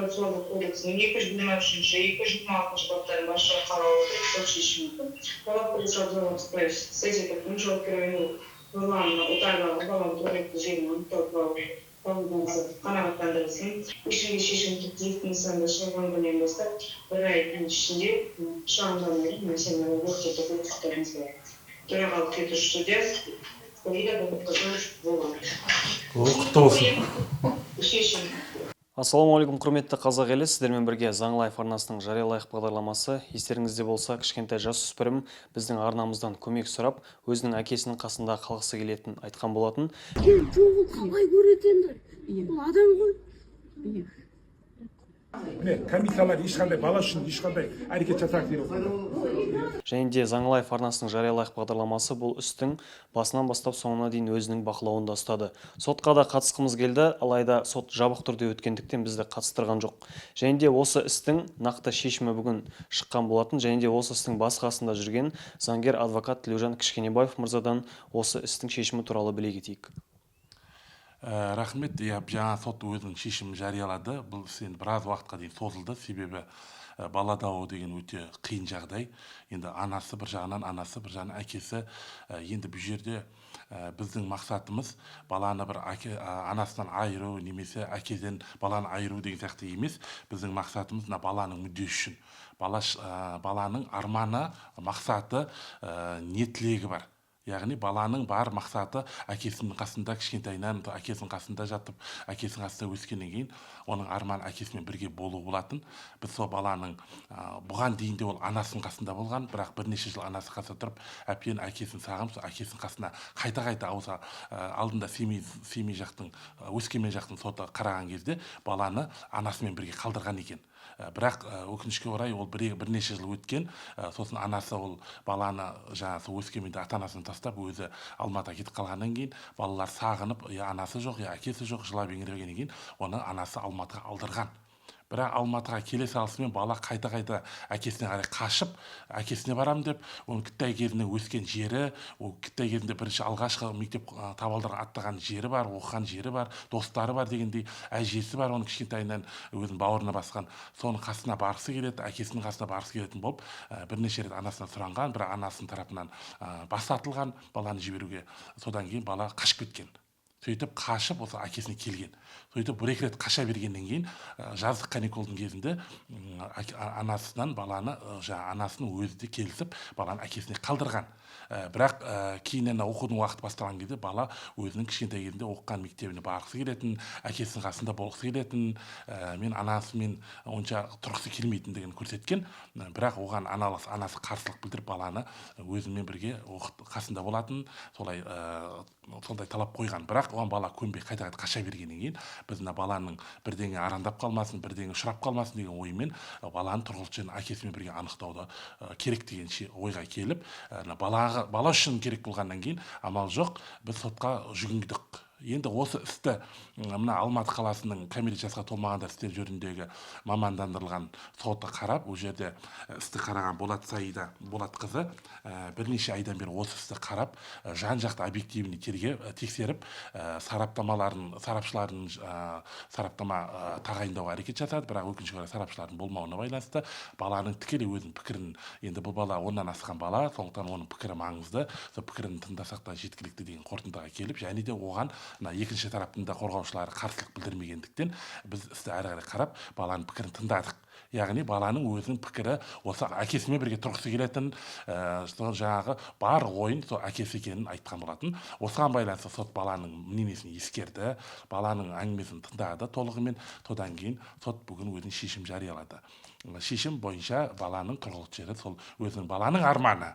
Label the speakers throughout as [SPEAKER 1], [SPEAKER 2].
[SPEAKER 1] процессуалдық кодексінің 223-, 226 баптарын басшыға қала отырып, сот шешімі: талап қоюшы Абзал Алпысбаев сессия топтың жауапкері Нұрлан Отарбаева баланың тұрғылықты жерін анықтау туралы қаулысы қанағаттандырылсын. Шешімге шешім тиісті нысанда шығарған күннен бастап бір айдың ішінде шағымдану немесе наразылық білдіру құқықтарыңыз бар. Төрағалық етуші судья Саида Болат.
[SPEAKER 2] Құтты болсын!
[SPEAKER 1] Шешім.
[SPEAKER 3] Ассалаумағалейкум, құрметті қазақ елі! Сіздермен бірге Заң Лайф арнасының «Жариялайық» бағдарламасы. Естеріңізде болса, кішкентай жасөспірім біздің арнамыздан көмек сұрап, өзінің әкесінің қасында қалғысы келетінін айтқан болатын.
[SPEAKER 4] Жоқ, ол қалай көреді енді? Ол адам ғой.
[SPEAKER 5] Міне, комиссиялар ешқандай бала үшін ешқандай әрекет жасағысы келіп отыр.
[SPEAKER 3] Және де Заң Лайф арнасының «Жариялайық» бағдарламасы бұл істің басынан бастап соңына дейін өзінің бақылауында ұстады. Сотқа да қатысқымыз келді, алайда сот жабық түрде өткендіктен, бізді қатыстырған жоқ. Және де осы істің нақты шешімі бүгін шыққан болатын. Және де осы істің бас қасында жүрген заңгер, адвокат Тілеужан Кішкенебаев мырзадан осы істің шешімі туралы біле кетейік.
[SPEAKER 2] Рахмет. Иә, жаңа сот өзінің шешімін жариялады. Бұл іс енді біраз уақытқа дейін созылды, себебі бала дауы деген өте қиын жағдай. Енді анасы бір жағынан, анасы бір жағынан, әкесі. Енді бұл жерде біздің мақсатымыз баланы бір әке, анасынан айыру немесе әкеден баланы айыру деген сияқты емес. Біздің мақсатымыз мына баланың мүддесі үшін, баланың арманы, мақсаты, не тілегі бар. Яғни баланың бар мақсаты әкесінің қасында, кішкентайынан әкесінің қасында жатып, әкесінің қасында өскеннен кейін оның арманы әкесімен бірге болу болатын. Біз сол баланың, бұған дейін де ол анасының қасында болған, бірақ бірнеше жыл анасы қасында тұрып, әбден әкесін сағынып, сол әкесінің қасына қайта қайта ауыса. Алдында Семей жақтың, Өскемен жақтың соты қараған кезде баланы анасымен бірге қалдырған екен. Бірақ өкінішке орай, ол бірнеше жыл өткен. Сосын анасы ол баланы жаңағы сол Өскеменде ата анасын тастап, өзі Алматыға кетіп қалғаннан кейін балалар сағынып, я анасы жоқ, я әкесі жоқ, жылап еңірегеннен кейін оны анасы Алматыға алдырған. Бірақ Алматыға келе салысымен бала қайта қайта әкесіне қарай қашып, әкесіне барам деп, оның кіттай кезінде өскен жері, ол кіттай кезінде бірінші алғашқы мектеп табалдырығын аттаған жері бар, оқыған жері бар, достары бар дегендей, әжесі бар, оның кішкентайынан өзінің бауырына басқан, соның қасына барғысы келеді, әкесінің қасына барғысы келетін болып, бірнеше рет анасынан сұранған. Бірақ анасының тарапынан бас тартылған баланы жіберуге. Содан кейін бала қашып кеткен. Сөйтіп қашып, осы әкесіне келген. Сөйтіп бір екі рет қаша бергеннен кейін, жаздық каникулдың кезінде анасынан баланы, жаңағы анасының өзі де келісіп, баланы әкесіне қалдырған. Бірақ кейіннен оқудың уақыты басталған кезде бала өзінің кішкентай кезінде оқыған мектебіне барғысы келетін, әкесінің қасында болғысы келетін, мен анасымен онша тұрғысы келмейтіндігін көрсеткен. Бірақ оған анасы қарсылық білдіріп, баланы өзімен бірге қасында болатын, солай, сондай талап қойған. Бірақ оған бала көнбей, қайта қайта қаша бергеннен кейін біз мына баланың бірдеңе арандап қалмасын, бірдеңе ұшырап қалмасын деген оймен, баланың тұрғылықты жерін әкесімен бірге анықтауды керек деген ойға келіп, мына бала үшін керек болғаннан кейін, амал жоқ, біз сотқа жүгіндік. Енді осы істі мына Алматы қаласының кәмелет жасқа толмағандар істері жөніндегі мамандандырылған соты қарап, ол жерде істі қараған Болат Саида Болатқызы бірнеше айдан бері осы істі қарап, жан жақты объективный тергеп, тексеріп, сараптамаларын, сарапшылардың, сараптама тағайындауға әрекет жасады. Бірақ өкінішке орай, сарапшылардың болмауына байланысты баланың тікелей өзінің пікірін, енді бұл бала 10-нан асқан бала, сондықтан оның пікірі маңызды, сол пікірін тыңдасақ та жеткілікті деген қорытындыға келіп, және де оған мына екінші тараптың да қорғаушылары қарсылық білдірмегендіктен, біз істі әрі қарай қарап, баланың пікірін тыңдадық. Яғни баланың өзінің пікірі осы әкесімен бірге тұрғысы келетін, сол жаңағы бар ойын сол әкесі екенін айтқан болатын. Осыған байланысты сот баланың мнениесін ескерді, баланың әңгімесін тыңдады толығымен. Содан кейін сот бүгін өзінің шешім жариялады. Шешім бойынша баланың тұрғылықты жері сол өзінің баланың арманы,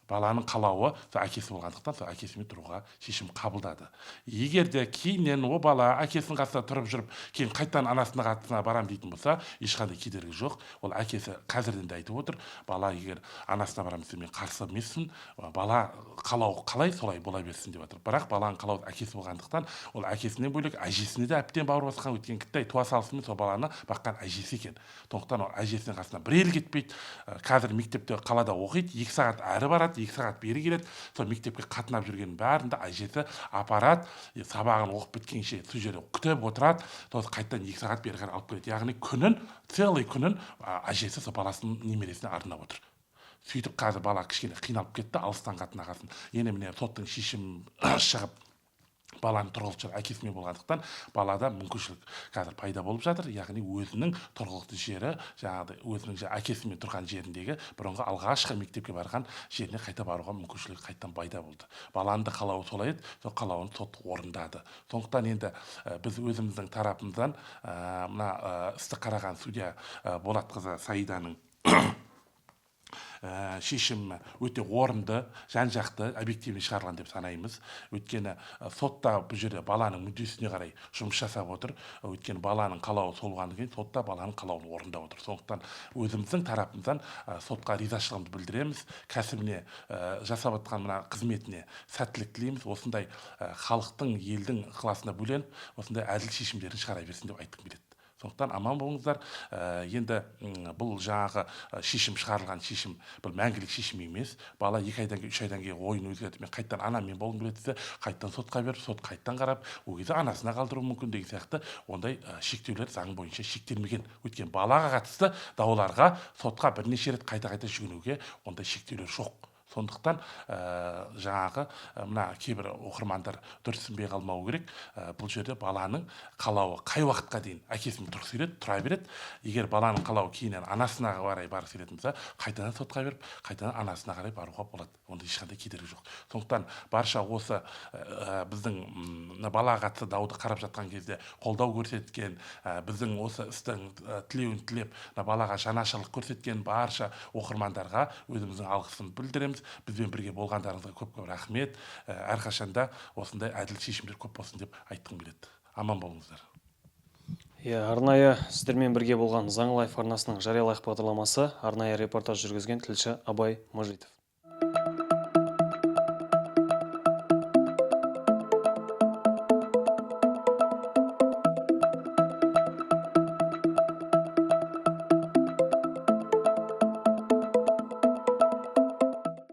[SPEAKER 2] баланың қалауы сол әкесі болғандықтан, сол әкесімен тұруға шешім қабылдады. Егер де кейіннен ол бала әкесінің қасында тұрып жүріп, кейін қайтадан анасының қасына барам дейтін болса, ешқандай кедергі жоқ. Ол әкесі қазірден де айтып отыр: бала егер анасына барамын десе, мен қарсы емеспін, бала қалау қалай, солай бола берсін деп жатыр. Бірақ баланың қалауы әкесі болғандықтан, ол әкесінен бөлек әжесіне де әбден бауыр басқан, өйткені кіттай туа салысымен сол баланы баққан әжесі екен. Сондықтан ол әжесінің қасынан бір елі кетпейді. Қазір мектепте қалада оқиды, 2 сағат әрі барады. барады, 2 сағат бері келеді. Сол мектепке қатынап жүргеннің бәрінде әжесі апарады, сабағын оқып біткенше сол жерде күтіп отырады, сосын қайтадан 2 сағат бері қарай алып келеді. Яғни күнін, целый күнін әжесі сол баласының немересіне арнап отыр. Сөйтіп қазір бала кішкене қиналып кетті алыстан қатынағасын. Енді міне соттың шешімі шығып, баланың тұрғылықты жері әкесімен болғандықтан, балада мүмкіншілік қазір пайда болып жатыр. Яғни өзінің тұрғылықты жері, жаңағыдай өзінің әкесімен тұрған жеріндегі бұрынғы алғашқы мектепке барған жеріне қайта баруға мүмкіншілік қайтадан пайда болды. Баланың да қалауы солай еді, сол қалауын сот орындады. Сондықтан енді біз өзіміздің тарапымыздан мына істі қараған судья Болатқызы Саиданың шешімі өте орынды, жан жақты, объективті шығарылған деп санаймыз. Өйткені сотта бұл жерде баланың мүддесіне қарай жұмыс жасап отыр. Өйткені баланың қалауы сол болғаннан кейін сотта баланың қалауын орындап отыр. Сондықтан өзіміздің тарапымыздан сотқа ризашылығымызды білдіреміз. Кәсібіне, жасап жатқан мына қызметіне сәттілік тілейміз. Осындай халықтың, елдің ықыласына бөленіп, осындай әділ шешімдерін шығара берсін деп айтқым келеді. Сондықтан аман болыңыздар. Енді бұл жаңағы шешім, шығарылған шешім, бұл мәңгілік шешім емес. Бала 2 айдан кейін, 3 айдан кейін ойын өзгертіп, мен қайтадан анаммен болғым келеді десе, қайтадан сотқа беріп, сот қайтадан қарап, ол кезде анасына қалдыруы мүмкін деген сияқты ондай шектеулер заң бойынша шектелмеген. Өйткені балаға қатысты дауларға сотқа бірнеше рет қайта-қайта жүгінуге ондай шектеулер жоқ. Сондықтан жаңағы мына кейбір оқырмандар дұрыс түсінбей қалмау керек. Бұл жерде баланың қалауы қай уақытқа дейін әкесімен тұрғысы келеді, тұра береді. Егер баланың қалауы кейіннен анасына қарай барғысы келетін болса, қайтадан сотқа беріп, қайтадан анасына қарай баруға болады. Онда ешқандай кедергі жоқ. Сондықтан барша осы біздің мына балаға қатысты дауды қарап жатқан кезде қолдау көрсеткен, біздің осы істің тілеуін тілеп, мына балаға жанашырлық көрсеткен барша оқырмандарға өзіміздің алғысымызды білдіреміз. Бізбен бірге болғандарыңызға көп-көп рахмет. Әрқашанда осындай әділ шешімдер көп болсын деп айтқым келеді. Аман болыңыздар.
[SPEAKER 3] Иә, арнайы сіздермен бірге болған Заң Лайф арнасының жариялайық бағдарламасы, арнайы репортаж жүргізген тілші Абай Мажитов.